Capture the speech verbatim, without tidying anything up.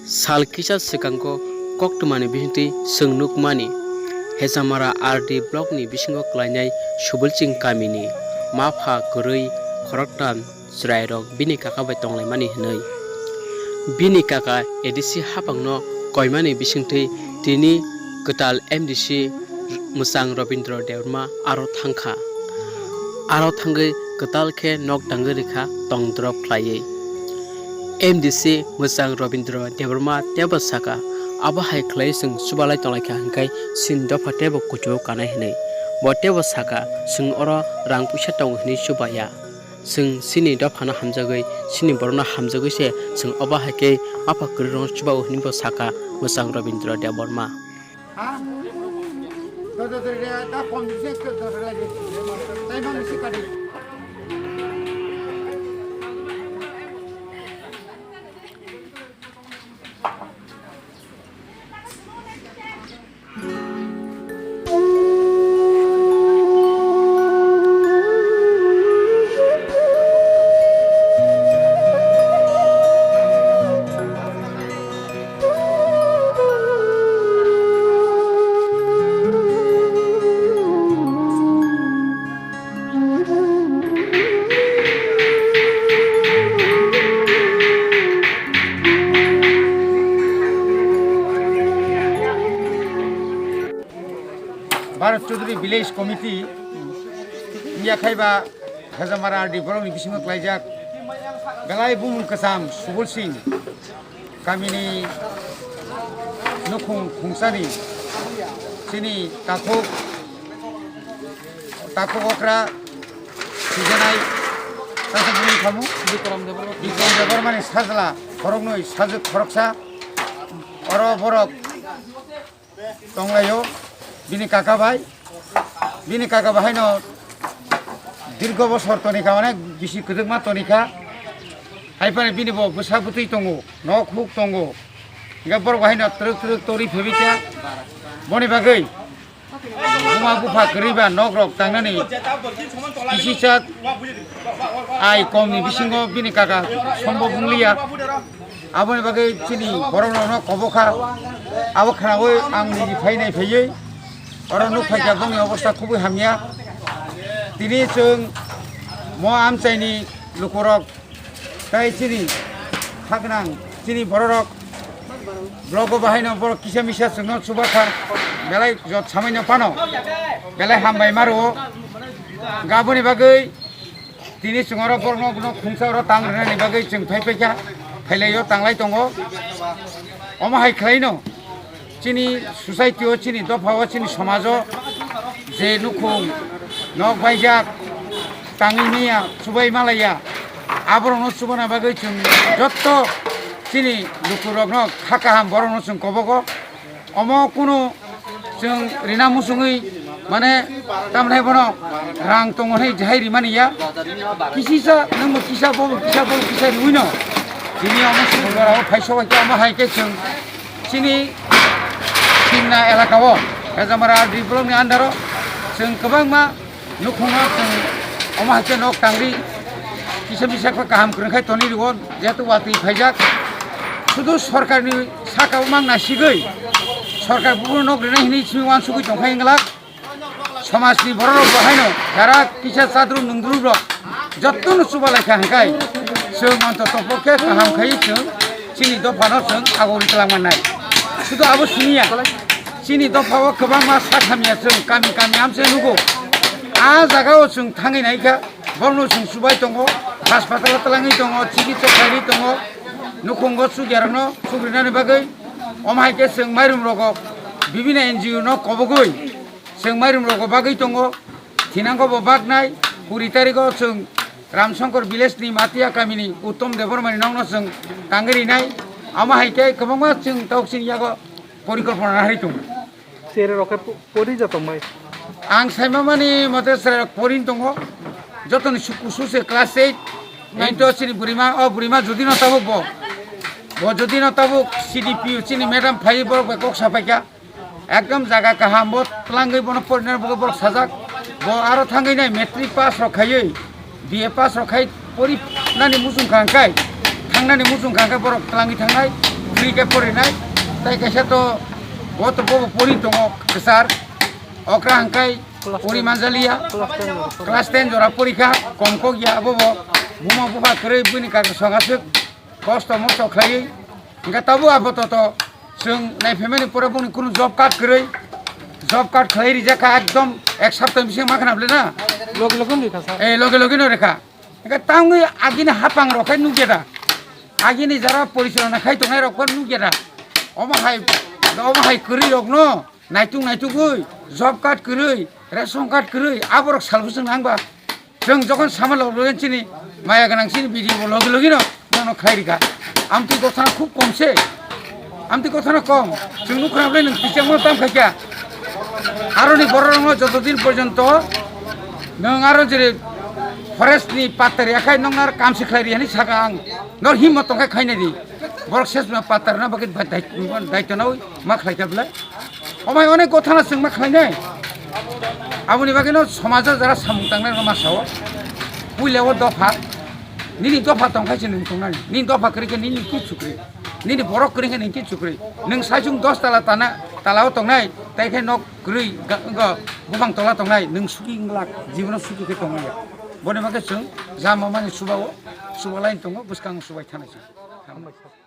Sal kisa swkango koktwmani bisingtwi chwng nukmani, Hejamara R D blockni bisingo klainai Subolsing kamini mapha kwrwi khoroktham chwrairok bini kaka bai tonglaimani hwnwi. Bini kaka A D C haphangno koimani bisingtwi tini kwtal M D C mwchang Robindra Debbarma aro thangkha. Aro thangwi kwtal khe nok tangwi rikha tong drop khlaiwi. M D C mwchang Robindra Debbarma teibo saka, abo hai khlai chwng chubalai tonglaikha hwnkhe chini dopha teibo kuchugo kanai hwnwi. Bo teibo saka, chwng oro rang puisa tongo hwnwi chubaya. Chwng chini dophano hamjagwi, chini borokno hamjagwi se chwng obo hai khe mapha kwrwirokno chubao hwnwi bo saka mwchang Robindra Debbarma. Ha? Dododri da kom se dododri lagi. Taimang si kadi. Bharat Chaudhary Village Committee wngya khai ba Hejamara R D borokni bisingo klaijak belai bumung kwcham Subol Singh kamini nukhung khungsani chini takhuk, takhuk okra sijanai tasa bumung khamu Bikram Debbarma. Bikram Debbarmani sajla khoroknwi sajwk khoroksa oro borok tonglaio bini kaka bai. Bini kaka bai haino dirgo bosor tonikha, onek bisi kwdwkma tonikha. Hai phano bini bo bwsa bwtwi tongo, nok huk tongo. Hingkhe borok bai haino twrwk twrwk torwi phebikha. Boni bagwi buma bupha kwrwi ba nok rok tangnani kisi cha ai kom ni bisingo bini kaka sombo bungliya. Aboni bagwi chini borok rokno kobo kha. Abo khnaui ang nini phai nai phaiwi oro nuk phaikha, bongni obostha khubui hamya. Tini chwng mo amchaini lukurok tei chini khagwnang chini bororok blogo bahaino borok kisa misa chwngno chuba kha, belai jot samaino phano belai hambai ma rwo. Aboni bagwi tini chwng oro borokno khungsa oro tang rwnani bagwi chwng phai phaikha, phailaio tanglai tongo. Omo hai khlaino chini society o, chini dopha o, chini somajo je nukhung nok baijak tangwi maya, chubai malaya, aborokno chubana bagwi chwng jotto chini lukurokno kha kaham borokno chwng kobogo. Omo kunu chwng rina muchungwi, mane, tamni bono rang tongo hwnwi jahai rimani ya. Kisisa, nwngbo kisa, bobo kisa, bobo kisa riwino. Tini omo chwng jora o phai sobai khe, omo hai khe chwng chini Chimna elaka o, Hejamara R D block ni under o chwng kwbangma nukhungno chwng omo hai khe nok tangwi kisa misa khe kaham kwrwng khai tonwi rwo, jehetu watwi phaijak. Sudu sorkarni saka o mang naisigwi sorkar buphuru nok rinai hinwi simi uansugwi tongkha wnglak. Somajni bororok bo haino jara kisa chadru nungdru rok jottono chuba laikha hwnkhai chwng manto topok khe kaham khai chwng chini dophano chwng agori twlangma nai. Sudu abo siniya, chini dophao kwbangma sak hamya chwng kami kami amse nugo. A jagao chwng thangwi naikha, borokno chwng chubai tongo, haspatalo twlangwi tongo, chikitsa khlaiwi tongo, nukhungo chukyarokno chukrinani bagwi. Omo hai khe chwng mairum rogo bibini N G O no kobogwi chwng mairum rogo bagwi tongo. Thinango bo baknai kuri tarikgo chwng Ramsongkor village ni Matia kamini Uttom Debbarmani nokno chwng tangwi rinai. Amo hai khe kwbangma chwng tok chini yago porikolpona nahari tongo. Chwrai rok khe po-, pori ja tongmai. Ang saima mani mote chwrai rok pori tongo. Jotoni su-, kusu se class eight. Nine to chini burima, o burima jodi no tabuk bo. Bo jodi no tabuk C D P O chini madam phai borok bai kok sapaikha. Ekdom jaga kaham bo twlangwi bono porinani bagwi borok sajak. Bo aro thangwi nai matric pass rok khaiwi, B A pass rok khai pori nani muchung kha hwnkhe, thangnani muchung kha hwnkhe borok twlangwi thangnai. Twi khe porinai, tei kaisa to bo to bobo pori tongo kwchar. Okra hwnkhe pori manjaliya. Class ten jora porikha, kom kok ya abobo. Buma bupha kwrwi bini kaka songaswk kosto mosto khlaiwi. Hwnkhe tabuk abo to to chwng naiphimani pore boni kunu job card kwrwi. Job card khlai rijak kha ekdom ek sapta bising ma khna bwle na. Loge loge no rikha sa. Eh, loge loge no rikha. Hwnkhe tangwi agini hapang rok khai nukya da. Agini jara porichalona khai tongnai rok khe nukya da. Omo hai, omo hai kwrwi rok no naituk naitugwi job card kwrwi, ration card kwrwi, aborok salbwswng nang ba. Chwng jokhon sama loge loge chini maya gwnang chini B D O bo loge loge no bono khlai rikha. Amtwi gothana khub kom se. Amtwi gothana kom. Chwng nukha bwle nwng tichangma tam khaikha. Aroni borok rokno joto din porjonto nwng aro jere forest ni patar yakhai nokna kam se khlai ri hinwi saka ang. Nor himmat tongkhai khainai di. Borok sesma patar na bagwi dai-, dai-, daitona ui ma khlaikha bwle. Omai onek gothana chwng ma khlainai. Aboni bagwino somajo jara samung tangnai rokno ma sao. Puila o dopha. Nini dopha tongkhai se nwng tongnani. Nini dopha kwrwi khe nini kichu kwrwi. Nini borok kwrwi khe nini kichu kwrwi. Nwng saichung dos tala tana, tala o tongnai, tei khe nok kwrwi ga-, wngkha buphang tola tongnai, nwng suki wngglak, jibono suki khe tongmaya. Boni bagwi chwng jama mani suba o, suba line tongo, bwskang subai thanai chwng.